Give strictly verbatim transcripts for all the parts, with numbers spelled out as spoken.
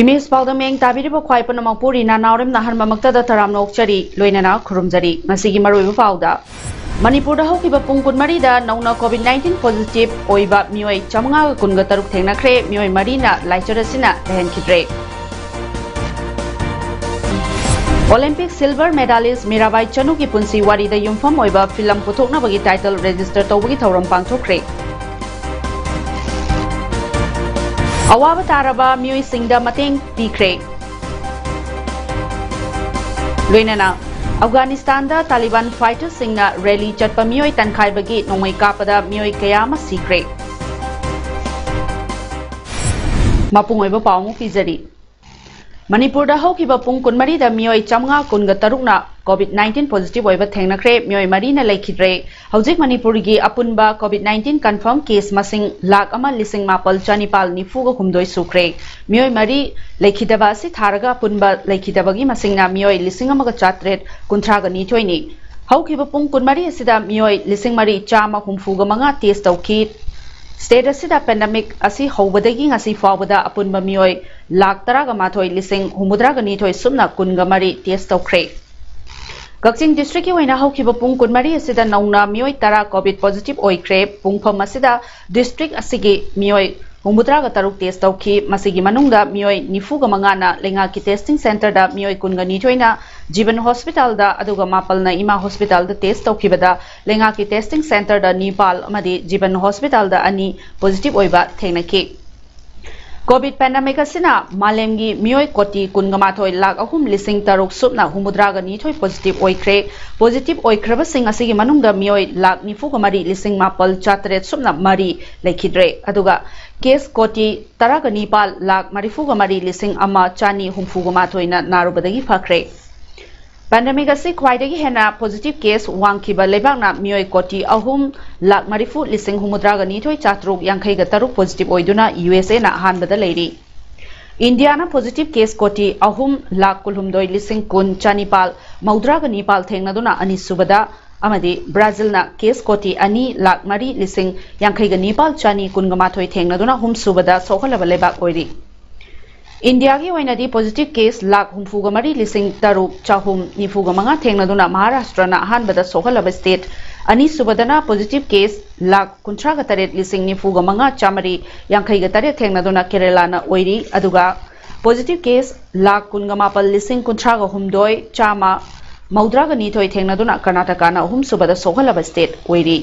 Image ꯄꯥꯎꯗ ꯃꯤꯠꯌꯦꯡ ꯇꯥꯕꯤꯔꯤꯕ ꯈ꯭ꯋꯥꯏ ꯄꯨꯝꯅꯃꯛꯄꯨ ꯔꯤꯅꯥ ꯅꯥꯎꯔꯦꯝꯅ ꯑꯍꯥꯟꯕꯃꯛꯇꯗ ꯇꯔꯥꯝꯅ ꯑꯣꯛꯆꯔꯤ꯫ ꯂꯣꯏꯅꯅ ꯈꯨꯔꯨꯝꯖꯔꯤ꯫ ꯉꯁꯤꯒꯤ ꯃꯔꯨꯑꯣꯏꯕ ꯄꯥꯎꯗ, ꯃꯅꯤꯄꯨꯔꯗ ꯍꯧꯈꯤꯕ ꯄꯨꯡ ꯀꯨꯟꯃꯔꯤꯗ ꯅꯧꯅ COVID nineteen positive ꯑꯣꯏꯕ ꯃꯤꯑꯣꯏ ꯆꯥꯃꯉꯥꯒ ꯀꯨꯟꯒ ꯇꯔꯨꯛ ꯊꯦꯡꯅꯈ꯭ꯔꯦ꯫ ꯃꯤꯑꯣꯏ ꯃꯔꯤꯅ ꯂꯥꯏꯆꯠ ꯑꯁꯤꯅ ꯂꯩꯍꯟꯈꯤꯗ꯭ꯔꯦ꯫ Olympic silver medalist ꯃꯤꯔꯥꯕꯥꯏ ꯆꯅꯨꯒꯤ ꯄꯨꯟꯁꯤ ꯋꯥꯔꯤꯗ ꯌꯨꯝꯐꯝ ꯑꯣꯏꯕ ꯐꯤꯂꯝ ꯄꯨꯊꯣꯛꯅꯕꯒꯤ title register ꯇꯧꯕꯒꯤ ꯊꯧꯔꯝ ꯄꯥꯡꯊꯣꯛꯈ꯭ꯔꯦ꯫ ꯑꯋꯥꯕ ꯇꯥꯔꯕ ꯃꯤꯑꯣꯏꯁꯤꯡꯗ ꯃꯇꯦꯡ ꯄꯤꯈ꯭ꯔꯦ꯫ ꯂꯣꯏꯅꯅ ꯑꯐꯒꯥꯅꯤꯁꯇꯥꯟꯗ ꯇꯥꯂꯤꯕꯥꯟ fighterꯁꯤꯡꯅ rally ꯆꯠꯄ ꯃꯤꯑꯣꯏ ꯇꯟꯈꯥꯏꯕꯒꯤ ꯅꯣꯡꯃꯩ ꯀꯥꯞꯄꯗ ꯃꯤꯑꯣꯏ ꯀꯌꯥ ꯑꯃ ꯁꯤꯈ꯭ꯔꯦ꯫ ꯃꯄꯨꯡ ꯑꯣꯏꯕ ꯄꯥꯎ ꯑꯃꯨꯛ ꯄꯤꯖꯔꯤ꯫ ꯃꯅꯤꯄꯨꯔꯗ ꯍꯧꯈꯤꯕ ꯄꯨꯡ ꯀꯨꯟꯃꯔꯤꯗ ꯃꯤꯑꯣꯏ ꯆꯥꯃꯉꯥ ꯀꯨꯟꯒ ꯇꯔꯨꯛꯅ COVID nineteen positive ꯑꯣꯏꯕ ꯊꯦꯡꯅꯈ꯭ꯔꯦ꯫ ꯃꯤꯑꯣꯏ ꯃꯔꯤꯅ ꯂꯩꯈꯤꯗ꯭ꯔꯦ꯫ ꯍꯧꯖꯤꯛ ꯃꯅꯤꯄꯨꯔꯒꯤ ꯑꯄꯨꯟꯕ COVID nineteen confirm case ꯃꯁꯤꯡ ꯂꯥꯈ ꯑꯃ ꯂꯤꯁꯤꯡ ꯃꯥꯄꯜ ꯆꯅꯤꯄꯥꯜ ꯅꯤꯐꯨꯒ ꯍꯨꯝꯗꯣꯏ ꯁꯨꯈ꯭ꯔꯦ꯫ ꯃꯤꯑꯣꯏ ꯃꯔꯤ ꯂꯩꯈꯤꯗꯕ ꯑꯁꯤ ꯊꯥꯔꯒ ꯑꯄꯨꯟꯕ ꯂꯩꯈꯤꯗꯕꯒꯤ ꯃꯁꯤꯡꯅ ꯃꯤꯑꯣꯏ ꯂꯤꯁꯤꯡ ꯑꯃꯒ ꯆꯥꯇ꯭ꯔꯦꯠ ꯀꯨꯟꯊ꯭ꯔꯥꯒ ꯅꯤꯊꯣꯏꯅꯤ꯫ ꯍꯧꯈꯤꯕ ꯄꯨꯡ ꯀꯨꯟꯃꯔꯤ ꯑꯁꯤꯗ ꯃꯤꯑꯣꯏ ꯂꯤꯁꯤꯡ ꯃꯔꯤ ꯆꯥꯝꯃ ꯍꯨꯝꯐꯨꯒ ꯃꯉꯥ test ꯇꯧꯈꯤ꯫ State ꯑꯁꯤꯗ pandemic ꯑꯁꯤ ꯍꯧꯕꯗꯒꯤ ꯉꯁꯤ ꯐꯥꯎꯕꯗ ꯑꯄꯨꯟꯕ ꯃꯤꯑꯣꯏ ꯂꯥꯈ ꯇꯔꯥꯒ ꯃꯥꯊꯣꯏ ꯂꯤꯁꯤꯡ ꯍꯨꯝꯐꯨꯇꯔꯥꯒ ꯅꯤꯊꯣꯏ ꯁꯨꯞꯅ ꯀꯨꯟꯒ ꯃꯔꯤ test ꯇꯧꯈ꯭ꯔꯦ꯫ ꯀꯛꯆꯤꯡ districtꯀꯤ ꯑꯣꯏꯅ ꯍꯧꯈꯤꯕ ꯄꯨꯡ ꯀꯨꯟꯃꯔꯤ ꯑꯁꯤꯗ ꯅꯧꯅ ꯃꯤꯑꯣꯏ ꯇꯔꯥ COVID positive ꯑꯣꯏꯈ꯭ꯔꯦ꯫ ꯄꯨꯡꯐꯝ ꯑꯁꯤꯗ district ꯑꯁꯤꯒꯤ ꯃꯤꯑꯣꯏ ꯍꯨꯝꯐꯨꯇꯔꯥꯒ ꯇꯔꯨꯛ test ꯇꯧꯈꯤ꯫ ꯃꯁꯤꯒꯤ ꯃꯅꯨꯡꯗ ꯃꯤꯑꯣꯏ ꯅꯤꯐꯨꯒ ꯃꯉꯥꯅ ꯂꯩꯉꯥꯛꯀꯤ testing centreꯗ, ꯃꯤꯑꯣꯏ ꯀꯨꯟꯒ ꯅꯤꯊꯣꯏꯅ ꯖꯤꯕꯟ hospitalꯗ, ꯑꯗꯨꯒ ꯃꯥꯄꯜꯅ ꯏꯃꯥ hospitalꯗ test ꯇꯧꯈꯤꯕꯗ ꯂꯩꯉꯥꯛꯀꯤ testing centreꯗ ꯅꯤꯄꯥꯜ ꯑꯃꯗꯤ ꯖꯤꯕꯟ hospitalꯗ ꯑꯅꯤ positive ꯑꯣꯏꯕ ꯊꯦꯡꯅꯈꯤ꯫ ꯀꯣꯚꯤꯗ ꯄꯦꯟꯗꯦꯃꯤꯛ ꯑꯁꯤꯅ ꯃꯥꯂꯦꯝꯒꯤ ꯃꯤꯑꯣꯏ ꯀꯣꯇꯤ ꯀꯨꯟꯒ ꯃꯥꯊꯣꯏ ꯂꯥꯈ ꯑꯍꯨꯝ ꯂꯤꯁꯤꯡ ꯇꯔꯨꯛ ꯁꯨꯞꯅ ꯍꯨꯝꯐꯨꯇꯔꯥꯒ ꯅꯤꯊꯣꯏ ꯄꯣꯖꯤꯇꯤꯚ ꯑꯣꯏꯈ꯭ꯔꯦ꯫ ꯄꯣꯖꯤꯇꯤꯚ ꯑꯣꯏꯈ꯭ꯔꯕꯁꯤꯡ ꯑꯁꯤꯒꯤ ꯃꯅꯨꯡꯗ ꯃꯤꯑꯣꯏ ꯂꯥꯈ ꯅꯤꯐꯨꯒ ꯃꯔꯤ ꯂꯤꯁꯤꯡ ꯃꯥꯄꯜ ꯆꯥꯇꯔꯦꯠ ꯁꯨꯞꯅ ꯃꯔꯤ ꯂꯩꯈꯤꯗ꯭ꯔꯦ꯫ ꯑꯗꯨꯒ ꯀꯦꯁ ꯀꯣꯇꯤ ꯇꯔꯥꯒ ꯅꯤꯄꯥꯜ ꯂꯥꯈ ꯃꯔꯤꯐꯨꯒ ꯃꯔꯤ ꯂꯤꯁꯤꯡ ꯑꯃ ꯆꯅꯤ ꯍꯨꯝꯐꯨꯒ ꯃꯥꯊꯣꯏꯅ ꯅꯥꯔꯨꯕꯗꯒꯤ ꯐꯈ꯭ꯔꯦ꯫ ꯄꯦꯟꯗꯦꯃꯤꯛ ꯑꯁꯤ ꯈ꯭ꯋꯥꯏꯗꯒꯤ ꯍꯦꯟꯅ ꯄꯣꯖꯤꯇꯤꯚ ꯀꯦꯁ ꯋꯥꯡꯈꯤꯕ ꯂꯩꯕꯥꯛꯅ ꯃꯤꯑꯣꯏ ꯀꯣꯇꯤ ꯑꯍꯨꯝ ꯂꯥꯈ ꯃꯔꯤꯐꯨ ꯂꯤꯁꯤꯡ ꯍꯨꯝꯐꯨꯇꯔꯥꯒ ꯅꯤꯊꯣꯏ ꯆꯥꯇꯔꯨꯛ ꯌꯥꯡꯈꯩꯒ ꯇꯔꯨꯛ ꯄꯣꯖꯤꯇꯤꯚ ꯑꯣꯏꯗꯨꯅ ꯌꯨ ꯑꯦꯁ ꯑꯦꯅ ꯑꯍꯥꯟꯕꯗ ꯂꯩꯔꯤ꯫ ꯏꯟꯗꯤꯌꯥꯅ ꯄꯣꯖꯤꯇꯤꯚ ꯀꯦꯁ ꯀꯣꯇꯤ ꯑꯍꯨꯝ ꯂꯥꯈ ꯀꯨꯟꯍꯨꯝꯗꯣꯏ ꯂꯤꯁꯤꯡ ꯀꯨꯟ ꯆꯅꯤꯄꯥꯜ ꯃꯧꯗ꯭ꯔꯥꯒ ꯅꯤꯄꯥꯜ ꯊꯦꯡꯅꯗꯨꯅ ꯑꯅꯤꯁꯨꯕꯗ, ꯑꯃꯗꯤ ꯕ꯭ꯔꯥꯖꯤꯜꯅ ꯀꯦꯁ ꯀꯣꯇꯤ ꯑꯅꯤ ꯂꯥꯈ ꯃꯔꯤ ꯂꯤꯁꯤꯡ ꯌꯥꯡꯈꯩꯒ ꯅꯤꯄꯥꯜ ꯆꯅꯤ ꯀꯨꯟꯒ ꯃꯥꯊꯣꯏ ꯊꯦꯡꯅꯗꯨꯅ ꯑꯍꯨꯝꯁꯨꯕꯗ ꯁꯣꯛꯍꯜꯂꯕ ꯂꯩꯕꯥꯛ ꯑꯣꯏꯔꯤ꯫ ꯏꯟꯗꯤꯌꯥꯒꯤ ꯑꯣꯏꯅꯗꯤ ꯄꯣꯖꯤꯇꯤꯚ ꯀꯦꯁ ꯂꯥꯈ ꯍꯨꯝꯐꯨꯒ ꯃꯔꯤ ꯂꯤꯁꯤꯡ ꯇꯔꯨꯛ ꯆꯍꯨꯝ ꯅꯤꯐꯨꯒ ꯃꯉꯥ ꯊꯦꯡꯅꯗꯨꯅ ꯃꯍꯥꯔꯥꯁꯇ꯭ꯔꯅ ꯑꯍꯥꯟꯕꯗ ꯁꯣꯛꯍꯜꯂꯕ ꯁ꯭ꯇꯦꯠ, ꯑꯅꯤꯁꯨꯕꯗꯅ ꯄꯣꯖꯤꯇꯤꯚ ꯀꯦꯁ ꯂꯥꯈ ꯀꯨꯟꯊ꯭ꯔꯥꯒ ꯇꯔꯦꯠ ꯂꯤꯁꯤꯡ ꯅꯤꯐꯨꯒ ꯃꯉꯥ ꯆꯥꯃꯔꯤ ꯌꯥꯡꯈꯩꯒ ꯇꯔꯦꯠ ꯊꯦꯡꯅꯗꯨꯅ ꯀꯦꯔꯦꯂꯥꯅ ꯑꯣꯏꯔꯤ꯫ ꯑꯗꯨꯒ ꯄꯣꯖꯤꯇꯤꯚ ꯀꯦꯁ ꯂꯥꯈ ꯀꯨꯟꯒ ꯃꯥꯄꯜ ꯂꯤꯁꯤꯡ ꯀꯨꯟꯊ꯭ꯔꯥꯒ ꯍꯨꯝꯗꯣꯏ ꯆꯥꯝꯃ ꯃꯧꯗ꯭ꯔꯥꯒ ꯅꯤꯊꯣꯏ ꯊꯦꯡꯅꯗꯨꯅ ꯀꯔꯅꯥꯇꯀꯥꯅ ꯑꯍꯨꯝꯁꯨꯕꯗ ꯁꯣꯛꯍꯜꯂꯕ ꯁ꯭ꯇꯦꯠ ꯑꯣꯏꯔꯤ꯫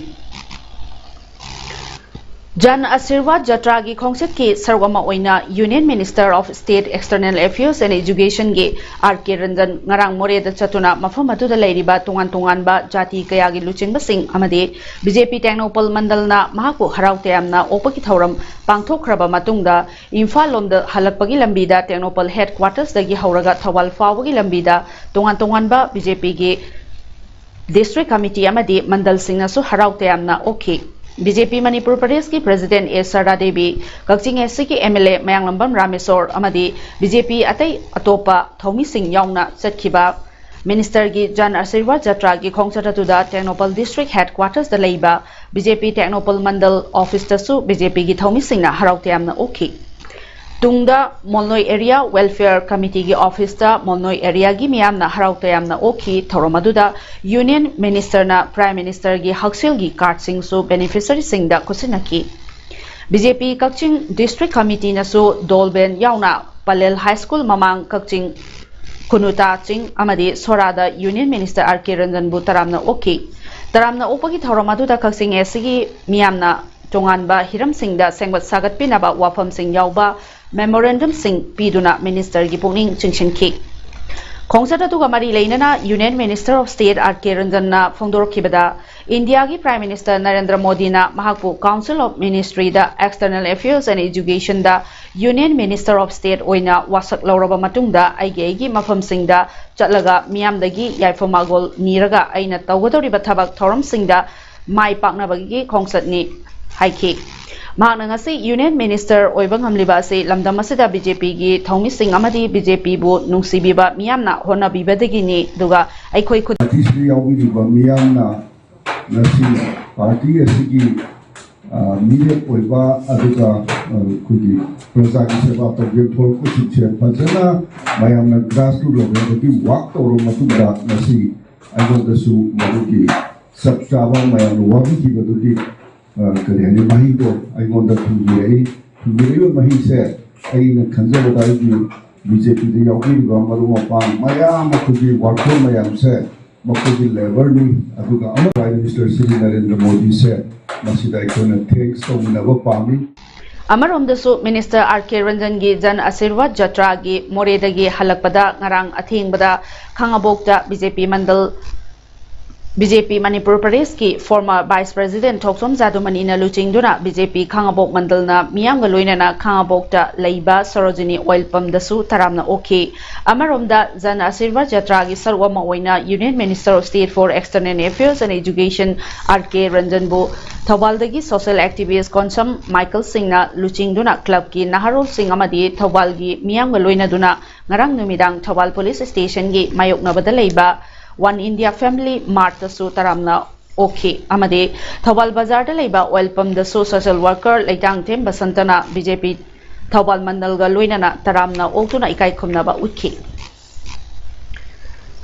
ꯖꯟ ꯑꯁꯤꯔꯋꯥꯗ ꯖꯇ꯭ꯔꯥꯒꯤ ꯈꯣꯡꯆꯠꯀꯤ ꯁꯔꯨꯛ ꯑꯃ ꯑꯣꯏꯅ Union Minister of State External Affairs and Educationꯒꯤ ꯑꯥꯔ ꯀꯦ ꯔꯟꯖꯟ ꯉꯔꯥꯡ ꯃꯣꯔꯦꯗ ꯆꯠꯇꯨꯅ ꯃꯐꯝ ꯑꯗꯨꯗ ꯂꯩꯔꯤꯕ ꯇꯣꯉꯥꯟ ꯇꯣꯉꯥꯟꯕ ꯖꯥꯇꯤ ꯀꯌꯥꯒꯤ ꯂꯨꯆꯤꯡꯕꯁꯤꯡ ꯑꯃꯗꯤ ꯕꯤ ꯖꯦ ꯄꯤ ꯇꯦꯡꯅꯧꯄꯜ ꯃꯟꯗꯜꯅ ꯃꯍꯥꯛꯄꯨ ꯍꯔꯥꯎ ꯇꯌꯥꯝꯅ ꯑꯣꯛꯄꯒꯤ ꯊꯧꯔꯝ ꯄꯥꯡꯊꯣꯛꯈ꯭ꯔꯕ ꯃꯇꯨꯡꯗ ꯏꯝꯐꯥꯜ ꯂꯣꯝꯗ ꯍꯜꯂꯛꯄꯒꯤ ꯂꯝꯕꯤꯗ ꯇꯦꯡꯅꯧꯄꯜ ꯍꯦꯗ ꯀ꯭ꯋꯥꯇꯔꯁꯇꯒꯤ ꯍꯧꯔꯒ ꯊꯧꯕꯥꯜ ꯐꯥꯎꯕꯒꯤ ꯂꯝꯕꯤꯗ ꯇꯣꯉꯥꯟ ꯇꯣꯉꯥꯟꯕ ꯕꯤ ꯖꯦ ꯄꯤꯒꯤ ꯗꯤꯁꯇ꯭ꯔꯤꯛ ꯀꯃꯤꯇꯤ ꯑꯃꯗꯤ ꯃꯟꯗꯜꯁꯤꯡꯅꯁꯨ ꯍꯔꯥꯎ ꯇꯌꯥꯝꯅ ꯑꯣꯛꯈꯤ꯫ ꯕꯤ ꯖꯦ ꯄꯤ ꯃꯅꯤꯄꯨꯔ ꯄ꯭ꯔꯗꯦꯁꯀꯤ ꯄ꯭ꯔꯦꯁꯤꯗꯦꯟꯠ ꯑꯦ ꯁꯔꯗꯥ ꯗꯦꯕꯤ, ꯀꯛꯆꯤꯡ ꯑꯦꯁ ꯁꯤꯒꯤ M L A Mayanglambam Rameshwor ꯑꯃꯗꯤ ꯕꯤ ꯖꯦ ꯄꯤ ꯑꯇꯩ ꯑꯇꯣꯞꯄ ꯊꯧꯃꯤꯁꯤꯡ ꯌꯥꯎꯅ ꯆꯠꯈꯤꯕ ꯃꯤꯅꯤꯁꯇꯔꯒꯤ ꯖꯟ ꯑꯁꯤꯔꯋꯥꯗ ꯖꯇ꯭ꯔꯥꯒꯤ ꯈꯣꯡꯆꯠ ꯑꯗꯨꯗ ꯇꯦꯡꯅꯧꯄꯜ ꯗꯤꯁꯇ꯭ꯔꯤꯛ ꯍꯦꯗ ꯀ꯭ꯋꯥꯇꯔꯁꯇ ꯂꯩꯕ ꯕꯤ ꯖꯦ ꯄꯤ ꯇꯦꯡꯅꯧꯄꯜ ꯃꯟꯗꯜ ꯑꯣꯐꯤꯁꯇꯁꯨ ꯕꯤ ꯖꯦ ꯄꯤꯒꯤ ꯊꯧꯃꯤꯁꯤꯡꯅ ꯍꯔꯥꯎ ꯇꯌꯥꯝꯅ ꯑꯣꯛꯈꯤ꯫ ꯇꯨꯡꯗ ꯃꯣꯜꯅꯣꯏ ꯑꯦꯔꯤꯌꯥ ꯋꯦꯜꯐꯤꯌꯔ ꯀꯃꯤꯇꯤꯒꯤ ꯑꯣꯐꯤꯁꯇ ꯃꯣꯜꯅꯣꯏ ꯑꯦꯔꯤꯌꯥꯒꯤ ꯃꯤꯌꯥꯝꯅ ꯍꯔꯥꯎ ꯇꯌꯥꯝꯅ ꯑꯣꯛꯈꯤ꯫ ꯊꯧꯔꯝ ꯑꯗꯨꯗ ꯌꯨꯅꯤꯌꯟ ꯃꯤꯅꯤꯁꯇꯔꯅ ꯄ꯭ꯔꯥꯏꯝ ꯃꯤꯅꯤꯁꯇꯔꯒꯤ ꯍꯛꯁꯦꯜꯒꯤ ꯀꯥꯔꯗꯁꯤꯡꯁꯨ ꯕꯦꯅꯤꯐꯤꯁꯔꯤꯁꯤꯡꯗ ꯈꯨꯠꯁꯤꯟꯅꯈꯤ꯫ B J P Kakching district ꯀꯃꯤꯇꯤꯅꯁꯨ ꯗꯣꯜ ꯕꯦꯟ ꯌꯥꯎꯅ ꯄꯂꯦꯜ ꯍꯥꯏ ꯁ꯭ꯀꯨꯜ ꯃꯃꯥꯡ ꯀꯛꯆꯤꯡ, ꯈꯨꯅꯨꯇꯥ ꯆꯤꯡ ꯑꯃꯗꯤ ꯁꯣꯔꯥꯗ ꯌꯨꯅꯤꯌꯟ ꯃꯤꯅꯤꯁꯇꯔ ꯑꯥꯔ ꯀꯦ ꯔꯟꯖꯟꯕꯨ ꯇꯔꯥꯝꯅ ꯑꯣꯛꯈꯤ꯫ ꯇꯔꯥꯝꯅ ꯑꯣꯛꯄꯒꯤ ꯊꯧꯔꯝ ꯑꯗꯨꯗ ꯀꯛꯆꯤꯡ ꯑꯦꯁ ꯁꯤꯒꯤ ꯃꯤꯌꯥꯝꯅ ꯇꯣꯉꯥꯟꯕ ꯍꯤꯔꯝꯁꯤꯡꯗ ꯁꯦꯝꯒꯠ ꯁꯥꯒꯠꯄꯤꯅꯕ ꯋꯥꯐꯝꯁꯤꯡ ꯌꯥꯎꯕ ꯃꯦꯃꯣꯔꯦꯟꯗꯝꯁꯤꯡ ꯄꯤꯗꯨꯅ ꯃꯤꯅꯤꯁꯇꯔꯒꯤ ꯄꯨꯛꯅꯤꯡ ꯆꯤꯡꯁꯤꯟꯈꯤ꯫ ꯈꯣꯡꯆꯠ ꯑꯗꯨꯒ ꯃꯔꯤ ꯂꯩꯅꯅ Union Minister of State R K ꯔꯟꯖꯟꯅ ꯐꯣꯡꯗꯣꯔꯛꯈꯤꯕꯗ, ꯏꯟꯗꯤꯌꯥꯒꯤ Prime Minister ꯅꯔꯦꯟꯗ꯭ꯔ ꯃꯣꯗꯤꯅ ꯃꯍꯥꯛꯄꯨ Council of Ministryꯗ External Affairs and Educationꯗ Union Minister of State ꯑꯣꯏꯅ ꯋꯥꯁꯛ ꯂꯧꯔꯕ ꯃꯇꯨꯡꯗ ꯑꯩꯒꯤ ꯑꯩꯒꯤ ꯃꯐꯝꯁꯤꯡꯗ ꯆꯠꯂꯒ ꯃꯤꯌꯥꯝꯗꯒꯤ ꯌꯥꯏꯐ ꯃꯥꯒꯣꯜ ꯅꯤꯔꯒ ꯑꯩꯅ ꯇꯧꯒꯗꯧꯔꯤꯕ ꯊꯕꯛ ꯊꯧꯔꯝꯁꯤꯡꯗ ꯃꯥꯏ ꯄꯥꯛꯅꯕꯒꯤ ꯈꯣꯡꯆꯠꯅꯤ ꯍꯥꯏꯈꯤ꯫ ꯃꯍꯥꯛꯅ ꯉꯁꯤ Union Minister ꯑꯣꯏꯕ ꯉꯝꯂꯤꯕ ꯑꯁꯤ ꯂꯝꯗꯝ ꯑꯁꯤꯗ BJPꯒꯤ ꯊꯧꯃꯤꯁꯤꯡ ꯑꯃꯗꯤ BJPꯕꯨ ꯅꯨꯡꯁꯤꯕꯤꯕ ꯃꯤꯌꯥꯝꯅ ꯍꯣꯠꯅꯕꯤꯕꯗꯒꯤꯅꯤ, ꯑꯗꯨꯒ ꯑꯩꯈꯣꯏ ꯈꯨ- ꯄꯥꯔꯇꯤꯁꯤꯗ ꯌꯥꯎꯕꯤꯔꯤꯕ ꯃꯤꯌꯥꯝꯅ ꯉꯁꯤ ꯄꯥꯔꯇꯤ ꯑꯁꯤꯒꯤ, ꯑ, ꯃꯤꯔꯦꯞ ꯑꯣꯏꯕ, ꯑꯗꯨꯒ, ꯑ, ꯑꯩꯈꯣꯏꯒꯤ ꯄ꯭ꯔꯖꯥꯒꯤ ꯁꯦꯕꯥ ꯇꯧꯒꯦ ꯊꯣꯛꯂꯛꯄꯁꯤꯡꯁꯦ ꯐꯖꯅ ꯃꯌꯥꯝꯅ grassroot levelꯗꯒꯤ work ꯇꯧꯔꯕ ꯃꯇꯨꯡꯗ ꯉꯁꯤ ꯑꯩꯉꯣꯟꯗꯁꯨ ꯃꯗꯨꯒꯤ ꯆꯞ ꯆꯥꯕ ꯃꯌꯥꯝꯅ ꯋꯥꯕꯤꯈꯤꯕꯗꯨꯒꯤ, ꯑ, ꯀꯔꯤ ꯍꯥꯏꯅꯤ, ꯃꯍꯩꯗꯣ ꯑꯩꯉꯣꯟꯗ ꯊꯨꯡꯕꯤꯔꯛꯏ꯫ ꯊꯨꯡꯕꯤꯔꯛꯏꯕ ꯃꯍꯩꯁꯦ ꯑꯩꯅ ꯈꯟꯖꯕꯗ ꯑꯩꯒꯤ BJPꯗ ꯌꯥꯎꯕꯤꯔꯤꯕ ꯃꯔꯨꯞ ꯃꯄꯥꯡ ꯃꯌꯥꯝ, ꯑꯩꯈꯣꯏꯒꯤ worker ꯃꯌꯥꯝꯁꯦ, ꯃꯈꯣꯏꯒꯤ labourꯅꯤ꯫ ꯑꯗꯨꯒ ꯑꯃ Prime Minister ꯁ꯭ꯔꯤ ꯅꯔꯦꯟꯗ꯭ꯔ ꯃꯣꯗꯤꯁꯦ ꯃꯁꯤꯗ ꯑꯩꯈꯣꯏꯅ thanks ꯇꯧꯃꯤꯟꯅꯕ ꯄꯥꯝꯃꯤ꯫ ꯑꯃꯔꯣꯝꯗꯁꯨ Minister R K ꯔꯟꯖꯟꯒꯤ ꯖꯟ ꯑꯁꯤꯔꯋꯥꯗ ꯖꯇ꯭ꯔꯥꯒꯤ ꯃꯣꯔꯦꯗꯒꯤ ꯍꯜꯂꯛꯄꯗ ꯉꯔꯥꯡ ꯑꯊꯦꯡꯕꯗ ꯈꯥꯉꯕꯣꯛꯇ BJP ꯃꯟꯗꯜ, BJP ꯃꯅꯤꯄꯨꯔ ꯄ꯭ꯔꯗꯦꯁꯀꯤ former Vice President ꯊꯣꯛꯆꯣꯝ ꯖꯥꯗꯨꯃꯅꯤꯅ ꯂꯨꯆꯤꯡꯗꯨꯅ BJP ꯈꯥꯉꯕꯣꯛ ꯃꯟꯗꯜꯅ ꯃꯤꯌꯥꯝꯒ ꯂꯣꯏꯅꯅ ꯈꯥꯉꯕꯣꯛꯇ ꯂꯩꯕ ꯁꯣꯔꯣꯖꯤꯅꯤ oil pumpꯗꯁꯨ ꯇꯔꯥꯝꯅ ꯑꯣꯛꯈꯤ꯫ ꯑꯃꯔꯣꯝꯗ ꯖꯟ ꯑꯁꯤꯔꯋꯥꯗ ꯖꯇ꯭ꯔꯥꯒꯤ ꯁꯔꯨꯛ ꯑꯃ ꯑꯣꯏꯅ Union Minister of State for External Affairs and Education R K ꯔꯟꯖꯟꯕꯨ ꯊꯧꯕꯥꯜꯗꯒꯤ social activist Konsam Michael ꯁꯤꯡꯅ ꯂꯨꯆꯤꯡꯗꯨꯅ clubꯀꯤ ꯅꯍꯥꯔꯣꯜꯁꯤꯡ ꯑꯃꯗꯤ ꯊꯧꯕꯥꯜꯒꯤ ꯃꯤꯌꯥꯝꯒ ꯂꯣꯏꯅꯗꯨꯅ ꯉꯔꯥꯡ ꯅꯨꯃꯤꯗꯥꯡ ꯊꯧꯕꯥꯜ police stationꯒꯤ ꯃꯥꯌꯣꯛꯅꯕꯗ ꯂꯩꯕ One India Family Martꯇꯁꯨ ꯇꯔꯥꯝꯅ ꯑꯣꯛꯈꯤ ꯑꯃꯗꯤ ꯊꯧꯕꯥꯜ ꯕꯖꯥꯔꯗ ꯂꯩꯕ oil pumpꯗꯁꯨ social worker ꯂꯩꯇꯥꯡꯊꯦꯝ ꯕꯁꯟꯇꯅ BJP Thoubal ꯃꯟꯗꯜꯒ ꯂꯣꯏꯅꯅ ꯇꯔꯥꯝꯅ ꯑꯣꯛꯇꯨꯅ ꯏꯀꯥꯏ ꯈꯨꯝꯅꯕ ꯎꯠꯈꯤ꯫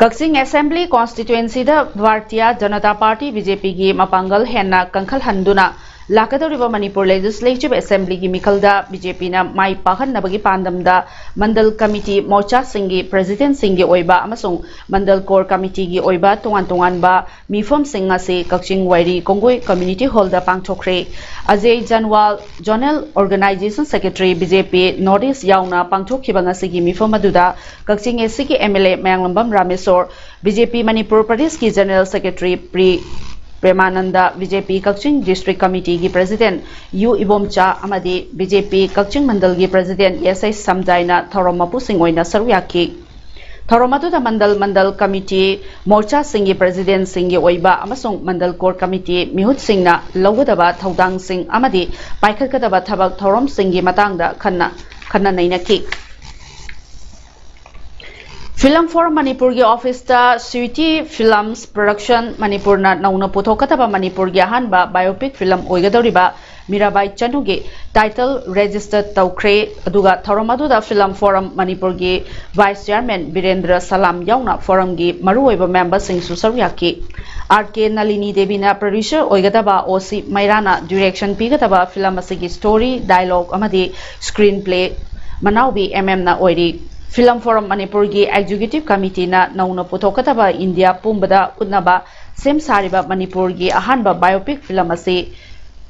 ꯀꯛꯆꯤꯡ Assembly Constituencyꯗ ꯚꯥꯔꯇꯤꯌꯥ ꯖꯅꯇꯥ ꯄꯥꯔꯇꯤ BJPꯒꯤ ꯃꯄꯥꯡꯒꯜ ꯍꯦꯟꯅ ꯀꯟꯈꯠꯍꯟꯗꯨꯅ ꯂꯥꯛꯀꯗꯧꯔꯤꯕ ꯃꯅꯤꯄꯨꯔ ꯂꯦꯖꯤꯁꯂꯦꯇꯤꯚ ꯑꯦꯁꯦꯝꯕ꯭ꯂꯤꯒꯤ ꯃꯤꯈꯜꯗ ꯕꯤ ꯖꯦ ꯄꯤꯅ ꯃꯥꯏ ꯄꯥꯛꯍꯟꯅꯕꯒꯤ ꯄꯥꯟꯗꯝꯗ ꯃꯟꯗꯜ ꯀꯃꯤꯇꯤ ꯃꯣꯔꯆꯥꯁꯤꯡꯒꯤ ꯄ꯭ꯔꯦꯁꯤꯗꯦꯟꯠꯁꯤꯡꯒꯤ ꯑꯣꯏꯕ ꯑꯃꯁꯨꯡ ꯃꯟꯗꯜ ꯀꯣꯔ ꯀꯃꯤꯇꯤꯒꯤ ꯑꯣꯏꯕ ꯇꯣꯉꯥꯟ ꯇꯣꯉꯥꯟꯕ ꯃꯤꯐꯝꯁꯤꯡ ꯑꯁꯤ ꯀꯛꯆꯤꯡ ꯋꯥꯏꯔꯤ ꯀꯣꯡꯒꯣꯏ ꯀꯝꯃ꯭ꯌꯨꯅꯤꯇꯤ ꯍꯣꯜꯗ ꯄꯥꯡꯊꯣꯛꯈ꯭ꯔꯦ꯫ Ajay Jamwal, zonal organisation secretary, B J P north east ꯌꯥꯎꯅ ꯄꯥꯡꯊꯣꯛꯈꯤꯕ ꯉꯁꯤꯒꯤ ꯃꯤꯐꯝ ꯑꯗꯨꯗ ꯀꯛꯆꯤꯡ ꯑꯦ ꯁꯤꯒꯤ M L A Mayanglambam Rameshwar, B J P Manipur ꯄ꯭ꯔꯗꯦꯁꯀꯤ ꯖꯦꯅꯔꯦꯜ ꯁꯦꯀ꯭ꯔꯦꯇꯔꯤ ꯄ꯭ꯔꯤ Premananda, B J P Kakching district ꯀꯃꯤꯇꯤꯒꯤ ꯄ꯭ꯔꯦꯁꯤꯗꯦꯟꯠ ꯌꯨ ꯏꯕꯣꯝꯆꯥ ꯑꯃꯗꯤ ꯕꯤ ꯖꯦ ꯄꯤ ꯀꯛꯆꯤꯡ ꯃꯟꯗꯜꯒꯤ ꯄ꯭ꯔꯦꯁꯤꯗꯦꯟꯠ ꯑꯦꯁ ꯑꯩꯆ ꯁꯝꯖꯥꯏꯅ ꯊꯧꯔꯝ ꯃꯄꯨꯁꯤꯡ ꯑꯣꯏꯅ ꯁꯔꯨꯛ ꯌꯥꯈꯤ꯫ ꯊꯧꯔꯝ ꯑꯗꯨꯗ ꯃꯟꯗꯜ ꯃꯟꯗꯜ ꯀꯃꯤꯇꯤ ꯃꯣꯔꯆꯥꯁꯤꯡꯒꯤ ꯄ꯭ꯔꯦꯁꯤꯗꯦꯟꯠꯁꯤꯡꯒꯤ ꯑꯣꯏꯕ ꯑꯃꯁꯨꯡ ꯃꯟꯗꯜ ꯀꯣꯔ ꯀꯃꯤꯇꯤ ꯃꯤꯍꯨꯠꯁꯤꯡꯅ ꯂꯧꯒꯗꯕ ꯊꯧꯗꯥꯡꯁꯤꯡ ꯑꯃꯗꯤ ꯄꯥꯏꯈꯠꯀꯗꯕ ꯊꯕꯛ ꯊꯧꯔꯝꯁꯤꯡꯒꯤ ꯃꯇꯥꯡꯗ ꯈꯟꯅ ꯈꯟꯅ ꯅꯩꯅꯈꯤ꯫ ꯐꯤꯂꯝ ꯐꯣꯔꯝ ꯃꯅꯤꯄꯨꯔꯒꯤ ꯑꯣꯐꯤꯁꯇ ꯁ꯭ꯋꯤꯇꯤ ꯐꯤꯂꯝꯁ ꯄ꯭ꯔꯗꯛꯁꯟ ꯃꯅꯤꯄꯨꯔꯅ ꯅꯧꯅ ꯄꯨꯊꯣꯛꯀꯗꯕ ꯃꯅꯤꯄꯨꯔꯒꯤ ꯑꯍꯥꯟꯕ ꯕꯥꯏꯑꯣꯄꯤꯛ ꯐꯤꯂꯝ ꯑꯣꯏꯒꯗꯧꯔꯤꯕ ꯃꯤꯔꯥꯕꯥꯏ ꯆꯅꯨꯒꯤ ꯇꯥꯏꯇꯜ ꯔꯦꯖꯤꯁꯇꯔ ꯇꯧꯈ꯭ꯔꯦ꯫ ꯑꯗꯨꯒ ꯊꯧꯔꯝ ꯑꯗꯨꯗ ꯐꯤꯂꯝ ꯐꯣꯔꯝ ꯃꯅꯤꯄꯨꯔꯒꯤ ꯚꯥꯏꯁ ꯆꯤꯌꯥꯔꯃꯦꯟ ꯕꯤꯔꯦꯟꯗ꯭ꯔ ꯁꯂꯥꯝ ꯌꯥꯎꯅ ꯐꯣꯔꯝꯒꯤ ꯃꯔꯨꯑꯣꯏꯕ ꯃꯦꯝꯕꯔꯁꯤꯡꯁꯨ ꯁꯔꯨꯛ ꯌꯥꯈꯤ꯫ ꯑꯥꯔ ꯀꯦ ꯅꯂꯤꯅꯤ ꯗꯦꯕꯤꯅ ꯄ꯭ꯔꯗ꯭ꯌꯨꯁꯔ ꯑꯣꯏꯒꯗꯕ, ꯑꯣ ꯁꯤ ꯃꯩꯔꯥꯅ ꯗꯤꯔꯦꯛꯁꯟ ꯄꯤꯒꯗꯕ ꯐꯤꯂꯝ ꯑꯁꯤꯒꯤ ꯁ꯭ꯇꯣꯔꯤ, ꯗꯥꯏꯂꯣꯒ ꯑꯃꯗꯤ ꯁ꯭ꯀ꯭ꯔꯤꯟ ꯄ꯭ꯂꯦ ꯃꯅꯥꯎꯕꯤ ꯑꯦꯝ ꯑꯦꯝꯅ ꯑꯣꯏꯔꯤ꯫ ꯐꯤꯂꯝ ꯐꯣꯔꯝ ꯃꯅꯤꯄꯨꯔꯒꯤ ꯑꯦꯛꯖꯤꯀ꯭ꯌꯨꯇꯤꯚ ꯀꯃꯤꯇꯤꯅ ꯅꯧꯅ ꯄꯨꯊꯣꯛꯀꯗꯕ ꯏꯟꯗꯤꯌꯥ ꯄꯨꯝꯕꯗ ꯎꯠꯅꯕ ꯁꯦꯝ ꯁꯥꯔꯤꯕ ꯃꯅꯤꯄꯨꯔꯒꯤ ꯑꯍꯥꯟꯕ ꯕꯥꯏꯑꯣꯄꯤꯛ ꯐꯤꯂꯝ ꯑꯁꯤ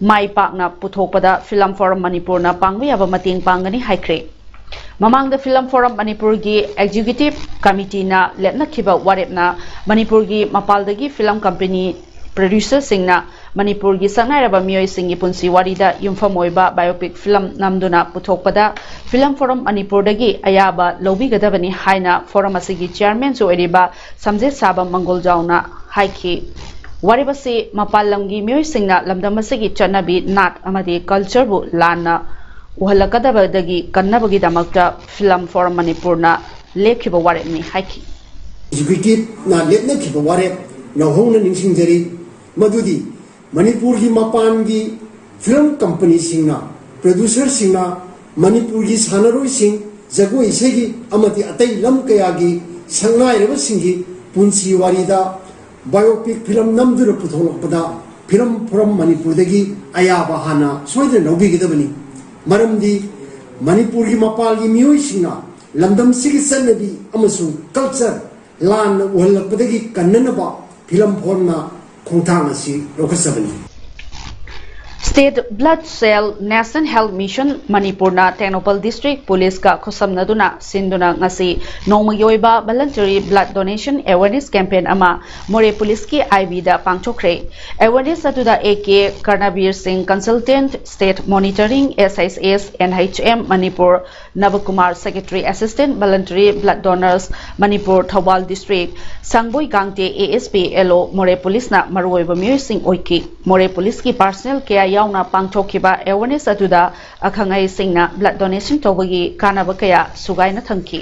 ꯃꯥꯏ ꯄꯥꯛꯅ ꯄꯨꯊꯣꯛꯄꯗ ꯐꯤꯂꯝ ꯐꯣꯔꯝ ꯃꯅꯤꯄꯨꯔꯅ ꯄꯥꯡꯕ ꯌꯥꯕ ꯃꯇꯦꯡ ꯄꯥꯡꯒꯅꯤ ꯍꯥꯏꯈ꯭ꯔꯦ꯫ ꯃꯃꯥꯡꯗ ꯐꯤꯂꯝ ꯐꯣꯔꯝ ꯃꯅꯤꯄꯨꯔꯒꯤ ꯑꯦꯛꯖꯤꯀ꯭ꯌꯨꯇꯤꯚ ꯀꯃꯤꯇꯤꯅ ꯂꯦꯞꯅꯈꯤꯕ ꯋꯥꯔꯦꯞꯅ ꯃꯅꯤꯄꯨꯔꯒꯤ ꯃꯄꯥꯟꯗꯒꯤ ꯐꯤꯂꯝ ꯀꯝꯄꯦꯅꯤ ꯄ꯭ꯔꯗ꯭ꯌꯨꯁꯔꯁꯤꯡꯅ ꯃꯅꯤꯄꯨꯔꯒꯤ ꯁꯛꯅꯥꯏꯔꯕ ꯃꯤꯑꯣꯏꯁꯤꯡꯒꯤ ꯄꯨꯟꯁꯤ ꯋꯥꯔꯤꯗ ꯌꯨꯝꯐꯝ ꯑꯣꯏꯕ ꯕꯥꯏꯑꯣꯄꯤꯛ ꯐꯤꯂꯝ ꯅꯝꯗꯨꯅ ꯄꯨꯊꯣꯛꯄꯗ ꯐꯤꯂꯝ ꯐꯣꯔꯝ ꯃꯅꯤꯄꯨꯔꯗꯒꯤ ꯑꯌꯥꯕ ꯂꯧꯕꯤꯒꯗꯕꯅꯤ ꯍꯥꯏꯅ ꯐꯣꯔꯝ ꯑꯁꯤꯒꯤ ꯆꯤꯌꯥꯔꯃꯦꯟꯁꯨ ꯑꯣꯏꯔꯤꯕ ꯁꯝꯖꯦꯠ ꯁꯥꯕ ꯃꯪꯒꯣꯜꯖꯥꯎꯅ ꯍꯥꯏꯈꯤ꯫ ꯋꯥꯔꯦꯞ ꯑꯁꯤ ꯃꯄꯥꯟ ꯂꯝꯒꯤ ꯃꯤꯑꯣꯏꯁꯤꯡꯅ ꯂꯝꯗꯝ ꯑꯁꯤꯒꯤ ꯆꯠꯅꯕꯤ, ꯅꯥꯠ ꯑꯃꯗꯤ ꯀꯜꯆꯔꯕꯨ ꯂꯥꯟꯅ ꯎꯍꯜꯂꯛꯀꯗꯕꯗꯒꯤ ꯀꯟꯅꯕꯒꯤꯗꯃꯛꯇ ꯐꯤꯂꯝ ꯐꯣꯔꯝ ꯃꯅꯤꯄꯨꯔꯅ ꯂꯦꯞꯈꯤꯕ ꯋꯥꯔꯦꯞꯅꯤ ꯍꯥꯏꯈꯤ꯫ ꯑꯦꯛꯖꯤꯀ꯭ꯌꯨꯇꯤꯚꯅ ꯂꯦꯞꯅꯈꯤꯕ ꯋꯥꯔꯦꯞ ꯅꯧꯍꯧꯅ ꯅꯤꯡꯁꯤꯡꯖꯔꯤ, ꯃꯗꯨꯗꯤ ꯃꯅꯤꯄꯨꯔꯒꯤ ꯃꯄꯥꯟꯒꯤ ꯐꯤꯂꯝ ꯀꯝꯄꯅꯤꯁꯤꯡꯅ, ꯄ꯭ꯔꯗ꯭ꯌꯨꯁꯔꯁꯤꯡꯅ ꯃꯅꯤꯄꯨꯔꯒꯤ ꯁꯥꯟꯅꯔꯣꯏꯁꯤꯡ, ꯖꯒꯣꯏ ꯏꯁꯩꯒꯤ ꯑꯃꯗꯤ ꯑꯇꯩ ꯂꯝ ꯀꯌꯥꯒꯤ ꯁꯛꯅꯥꯏꯔꯕꯁꯤꯡꯒꯤ ꯄꯨꯟꯁꯤ ꯋꯥꯔꯤꯗ ꯕꯥꯏꯑꯣꯄꯤꯛ ꯐꯤꯂꯝ ꯅꯝꯗꯨꯅ ꯄꯨꯊꯣꯛꯂꯛꯄꯗ ꯐꯤꯂꯝ ꯐꯣꯔꯝ ꯃꯅꯤꯄꯨꯔꯗꯒꯤ ꯑꯌꯥꯕ ꯍꯥꯟꯅ ꯁꯣꯏꯗꯅ ꯂꯧꯕꯤꯒꯗꯕꯅꯤ꯫ ꯃꯔꯝꯗꯤ ꯃꯅꯤꯄꯨꯔꯒꯤ ꯃꯄꯥꯜꯒꯤ ꯃꯤꯑꯣꯏꯁꯤꯡꯅ ꯂꯝꯗꯝꯁꯤꯒꯤ ꯆꯠꯅꯕꯤ ꯑꯃꯁꯨꯡ ꯀꯜꯆꯔ ꯂꯥꯟꯅ ꯎꯍꯜꯂꯛꯄꯗꯒꯤ ꯀꯟꯅꯅꯕ ꯐꯤꯂꯝ ꯐꯣꯔꯝꯅ ꯈꯣꯡꯊꯥꯡ ꯑꯁꯤ ꯂꯧꯈꯠꯆꯕꯅꯤ꯫ State Blood Cell National Health Mission ꯃꯅꯤꯄꯨꯔꯅ ꯇꯦꯡꯅꯧꯄꯜ ꯗꯤꯁꯇ꯭ꯔꯤꯛ ꯄꯨꯂꯤꯁꯀ ꯈꯨꯠꯁꯝꯅꯗꯨꯅ ꯁꯤꯟꯗꯨꯅ ꯉꯁꯤ ꯅꯣꯡꯃꯒꯤ ꯑꯣꯏꯕ voluntary blood donation awareness campaign ꯑꯃ ꯃꯣꯔꯦ ꯄꯨꯂꯤꯁꯀꯤ ꯑꯥꯏꯕꯤꯗ ꯄꯥꯡꯊꯣꯛꯈ꯭ꯔꯦ꯫ Awareness ꯑꯗꯨꯗ ꯑꯦ ꯀꯦ ꯀꯔꯅꯕꯤꯔ ꯁꯤꯡ, consultant state monitoring S I S N H M Manipur, ꯅꯕꯀꯨꯃꯥꯔ, secretary assistant voluntary blood donors Manipur Thoubal district, ꯁꯪꯕꯣꯏ ꯒꯥꯡꯇꯦ, A S P, L O, ꯃꯣꯔꯦ ꯄꯨꯂꯤꯁꯅ ꯃꯔꯨꯑꯣꯏꯕ ꯃꯤꯑꯣꯏꯁꯤꯡ ꯑꯣꯏꯈꯤ꯫ ꯃꯣꯔꯦ ꯄꯨꯂꯤꯁꯀꯤ personnel ꯀꯌꯥ ꯌꯥꯎꯅ ꯄꯥꯡꯊꯣꯛꯈꯤꯕ awareness ꯑꯗꯨꯗ ꯑꯈꯪ ꯑꯍꯩꯁꯤꯡꯅ blood donation ꯇꯧꯕꯒꯤ ꯀꯥꯟꯅꯕ ꯀꯌꯥ ꯁꯨꯒꯥꯏꯅ ꯊꯝꯈꯤ꯫